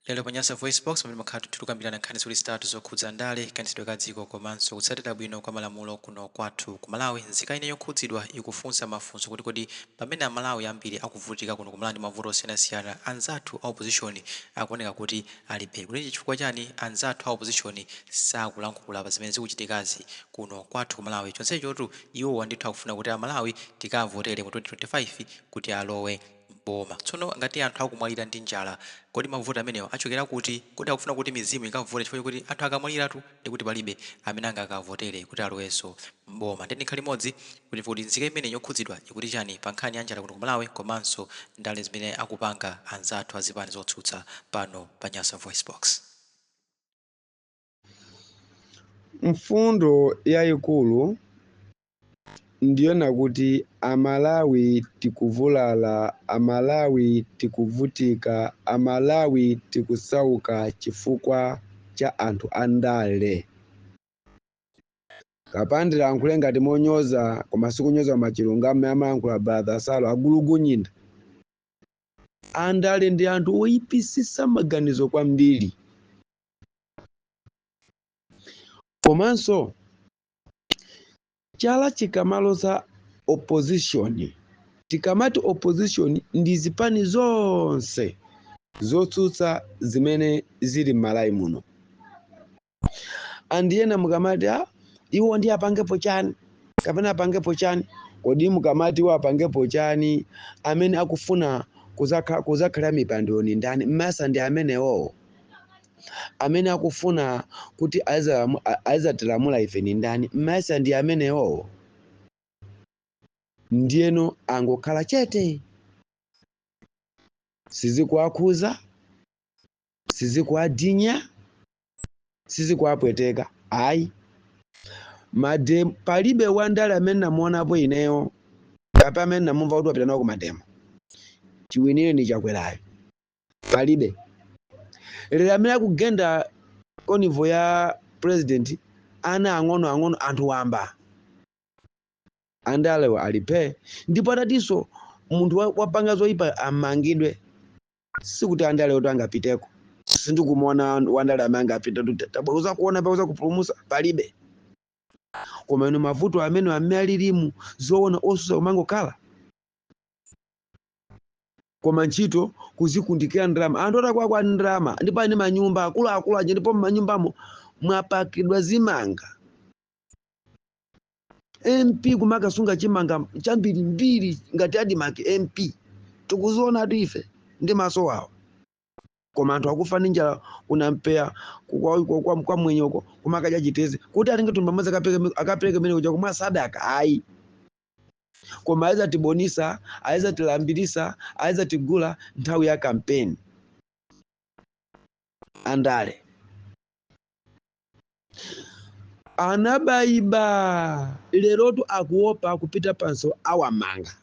Lero pa Nyasa VoiceBox, pamene timakhala tikukambirana nkhani ziwiri zitatu zokhudza ndale, kayendetsedwe ka dziko komanso kutsatira bwino kwa malamulo kuno kwathu ku Malawi, nzika ina yokhudzidwa ikufunsa mafunso kuti kodi pamene Amalawi ambiri akuvutika kuno ku Malawi ndi mavuto osiyanasiyana, anzathu a opposition akuoneka kuti ali phee. Kuti chifukwa chani anzathu a opposition sakulankhula pa zimene zikuchitikazi kuno kwathu ku Malawi, chonsechotu iwowa ndithu akufuna kuti Amalawi tikavotere mu 2025 kuti alowe m'boma. Tsono ngati anthu akumwalira ndi njala, kodi mavuto amenewa achokera kuti? Kodi akufuna kuti mizimu ikavote chifukwa chokuti anthu akamwaliratu ndikuti palibe amene angakavotere kuti alowenso m'boma? Ndiye tikhale limodzi kuti timve kuti nzika imeneyi yokhudzidwa ikuti chani pa nkhani ya njala kuno ku Malawi komanso ndale zimene akupanga anzathu a zipani zotsutsa pano pa Nyasa VoiceBox. Mfundo yayikulu ndiyonena kuti Amalawi tikuvulala, Amalawi tikuvutika, Amalawi tikusauka chifukwa cha anthu andale. Kapena ndilankhule ngati monyoza, koma sikunyoza koma chilungamo amalankhula Brother Salo agulugunyinda. Andale ndi anthu oyipisisa maganizo kwambiri. Komanso Chala chikamaloza opposition, tikamati opposition ndi zipani zonse zotsutsa zimene zili m'Malawi muno. And ena mukamati ah, iwo ndi apangepo chani kapena apangepo chani, kodi mukamati iwo apangepo chani, amene akufuna kuzakhala mipando ni ndani? Mmasa ndi amenewowo? Amene akufuna kuti azatilamula ife ni ndani? Mmesa ndi amenewowo? Ndiyeno angokhala chete, sizikuwakhuza, sizikuwadinya, sizikuwapweteka ayi. Mademo palibe wandale amene namuonapo ineyo kapena amene namumva kuti wapita nawo ku mademo chiwinire ni Chakwerayo, palibe. Lero amene akugenda convoy ya president ana ang'ono ang'ono, anthu wamba. Andalewa ali phee, ndipo atatinso munthu wapanga zoyipa amangidwe, sikuti andale oti angapiteko. Sindikumuona wandale amene angapite kuti tabwera kuona pauza kupulumusa, palibe. Koma ino mavuto amene amene alilimu, zoona osusa kumangokhala koma ntchito kuzikundikira ndalama, anthu atakwakwa ndalama, ndipo ali ndi manyumba akuluakulu aja, ndipo m'manyumbamo mwapakidwa zimanga. MP kumakasunga chimanga chambirimbiri ngati ADMARC MP, tikuziona ife ndi maso awo. Koma anthu akufa ndi njala kunampeya kwa mwenyoko kumakadya chiteze kuti atenge thumba limodzi akapereke mene kuja kumwa sadaka, ayi. Koma ayizatibonisa, ayizatilambirisa, ayizatigula nthawi ya kampeni. Andale anabayiba, lerotu akuopa kupita panso, awamanga.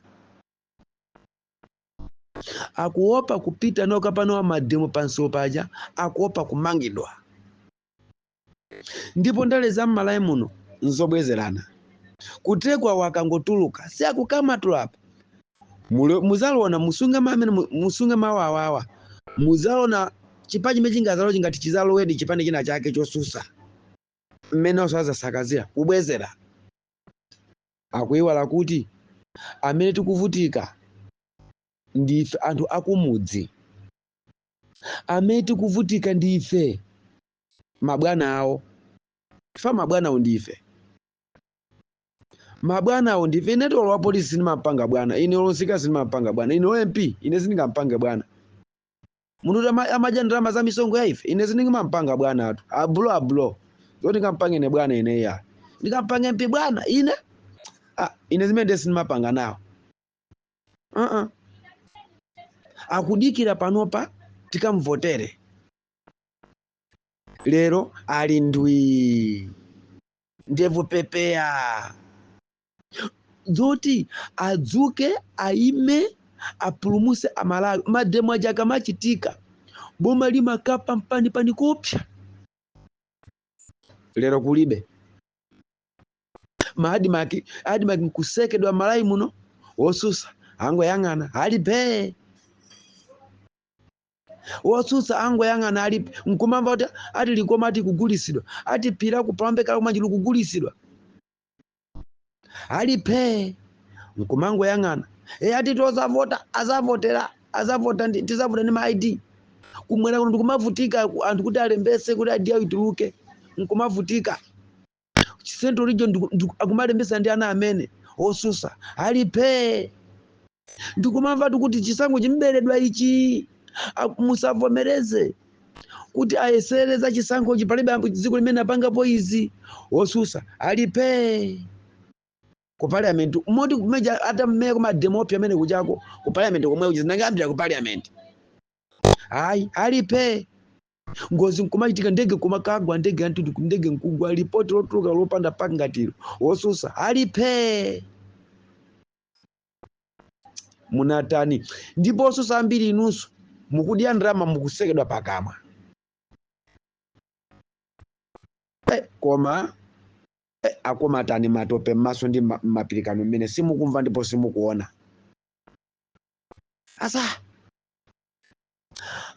Akuopa kupita nokapanowa mademo panso paja, akuopa kumangidwa. Ndipo ndale za m'Malawi muno nzobwezerana. Kutekwa wakangotuluka si akukamatula apa. Muzalona musunge amene musunge mawu awawa, muzalona chipani chimene chingazalo chingati chizalowedi chipani china chake chosusa, mmene osazasakazira kubwezera. Akuiwala kuti amene tikuvutika ndife anthu akumudzi, amene tikuvutika ndife mabwana awo. Ife mabwanawo ndife, mabwanawo ndife. Ine olo wa polisi sindimampanga bwana, ine olo msilikali sindimampanga bwana, ine o MP ine sindingampange bwana. Munthu kuti amadya ndalama za misonkho ya ife, ine sindingampanga bwana atu. Abulo abulo zoti ndingampange ine bwana, ine ya ndingampange MP bwana ine, ah, ine zimene ndiye sindimapanga nawo. Uh-uh. Akudikira panopa tikamvotere, lero ali ndwi ndevu pepeya zoti adzuke aime apulumuse Amalawi. Mademo aja akamachitika boma limakapa mpanipani kupsa, lero kulibe. Ma ADMARC, ADMARC nkusekedwa Malawi muno, wosusa angoyang'ana ali phee. Wotsutsa angoyang'ana ali nkumamva kuti ati Likoma ati kugulisidwa, ati phira kupambeka kumanji likugulisidwa, alipe nkumangoyang'ana. E, ati tozavota azavotera azavota tizavota ndi ma ID. Kumwera kuno ndikumavutika anthu kuti alembese kuti ID yawo ituluke, nkumavutika. Central Region akumalembesa ndi ana amene osusa alipe. Ndikumamva kuti chisankho chimberedwa ichi, musavomereze kuti ayesere za chisankhochi, palibe dziko limene apangapo izi. Osusa alipe ku parliament moti kumeja atammeya kuma demopi amene kuchako ku parliament komwe kuja zinangambira ku parliament. Ayi, alipe. Ngozi nkumachitika, ndege kumakagwa, ndege yantutu, ndege nkugwa, ripoti lotuluka lopanda paki ngatilo. Wosusa alipe. Munatani? Ndipo osusa ambiri inunso mukudya ndalama, mukusekedwa pakamwa. Koma akomatani matope m'maso ndi m'mapirikano mmene simukumva ndipo simukuona. Asa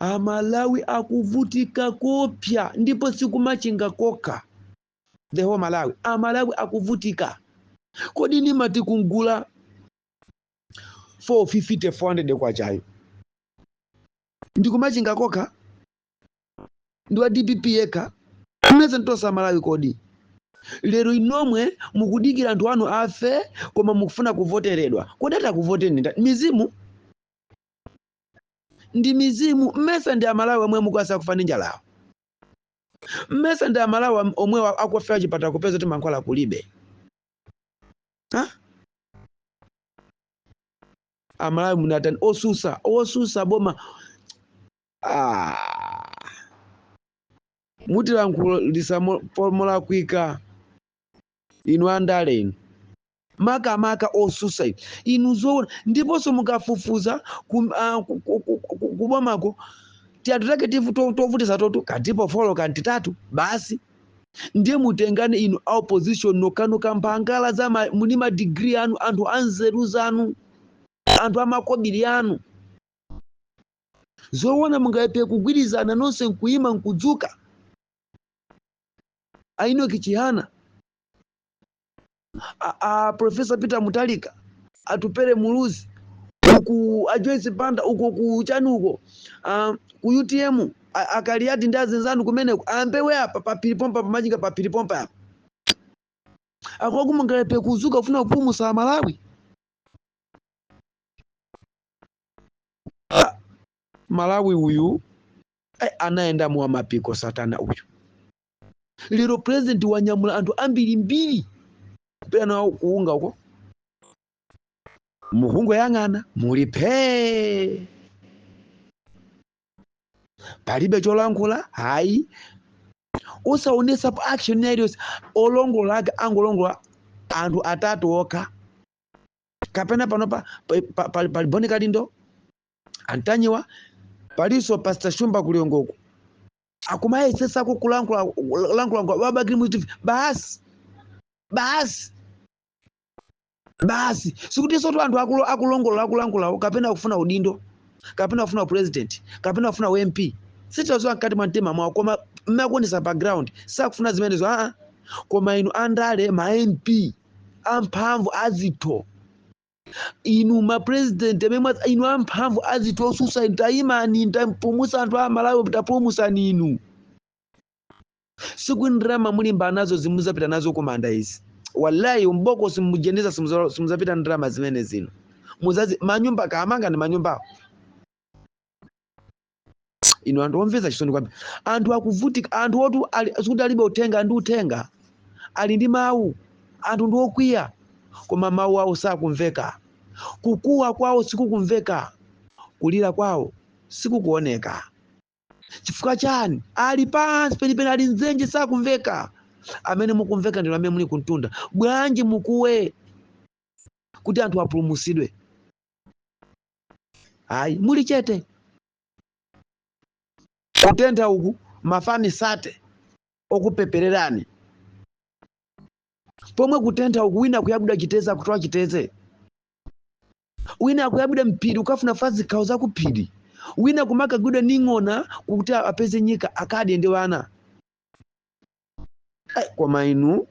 Amalawi akuvutika kopya, ndipo sikumachinga kokha, the whole Malawi, Amalawi akuvutika. Kodi nimati kungula 450 400 kwachayo ndikumachinga kokha, ndi wa DPP yekha mmene ntosa Malawi? Kodi lero inomwe mukudikira anthu anu afe koma mukufuna kuvoteredwa? Kodi atakuvoteni mizimu? Ndi mizimu? Mmesa ndi Amalawi omwe mukwasa kufa ndi njalawo? Mmesa ndi Amalawi omwe akufera chipatala kupeza kuti mankhwala kulibe? Ha? Amalawi munatani? Osusa, osusa boma, ah. Mutilankhulisa molakwika inu andale inu, makamaka osusa inu. Inu zoona, ndiponso mukafufuza kubomako tiyanthu take tovutisa totu katipo folo kantitatu basi. Ndiye mutengane inu a opposition nokanoka mphangala za muli ma degree anu, anthu anzeru zanu, anthu amakobiri anu, zoona mungayepe kugwirizana nonse nkuyima nkudzuka? A Enoch Chihana, a Professor Peter Mutharika, Atupele Muluzi, uku a Joyce Banda, uko ku chani uko, ku UTM akaliati ndi azinzanu kumeneko, ambewe apa papiri pompa, pamachinga papiri pompa apa, akwakumangalepe kuzuka kufuna kupulumutsa Malawi. Ah, Malawi uyu anayenda mwa mapiko satana uyu. Lero president wanyamula anthu ambiri mbiri kupita nawo kuunga uko, mukungoyang'ana muli phee, palibe cholankhula. Hayi, usaonesapo action iliyonse. Olongola ake angolongola anthu atatu okha kapena panopa pali Boni Kalindo, Antanyiwa, palinso Pastor Shumba kuliyongoko akumayesesako kulankhula lankhula babakili muzivi. Basi, basi, basi. Sikutinso tu anthu akulongolola akulankhulawo kapena kufuna udindo kapena kufuna president kapena kufuna MP, sitazowa mkati mwa mtima mwawo, koma mmakuonesa background sakufuna zimenezo. Aa, koma inu andale, ma MP amphamvu azitho inu, ma president amene inu amphamvu azitho osusa inu, tayimani, tampulumutsa anthu a Malawi, tapulumusani inu. Siku ndrama mulimba nazo zimuzapita nazo kumanda izi, wallahi, mbokosi mujendeza, simuzapita ndrama zimene zino muzazi manyumba kamanga ndi manyumbawo. Inu anthu omvetsa chisoni kwambiri, anthu akuvutika, anthu otu sikuti alibe uthenga, ndi uthenga ali ndi mawu, anthu ndi okwiya, koma mawu awo sakumveka, kukuwa kwawo sikukumveka, kulira kwawo sikukuoneka. Chifukwa chani? Ali pansi penipeni, ali mdzenje, sakumveka. Amene mukumveka ndinu amene muli kuntunda. Bwanji mukuwe kuti anthu apulumutsidwe? Ayi, muli chete. Kutentha uku, mafani sate okupepererani, pomwe kutentha uku wina akuyabwidwa chiteze, akutoa chiteze, wina akuyabwidwa mphiri ukafuna fa zikhawo zakuphiri. Wina kumakagwidwa ndi ng'ona kuti apeze nyika akadye ndi wana. Ai, koma inu,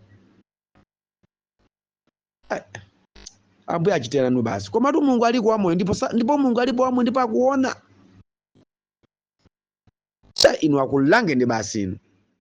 ai, Ambuye achiteranu basi. Komatu Mulungu aliko wamoyo, ndipo ndipo Mulungu alipo wamoyo ndipo akuona. Ai, inu akulangeni basi inu.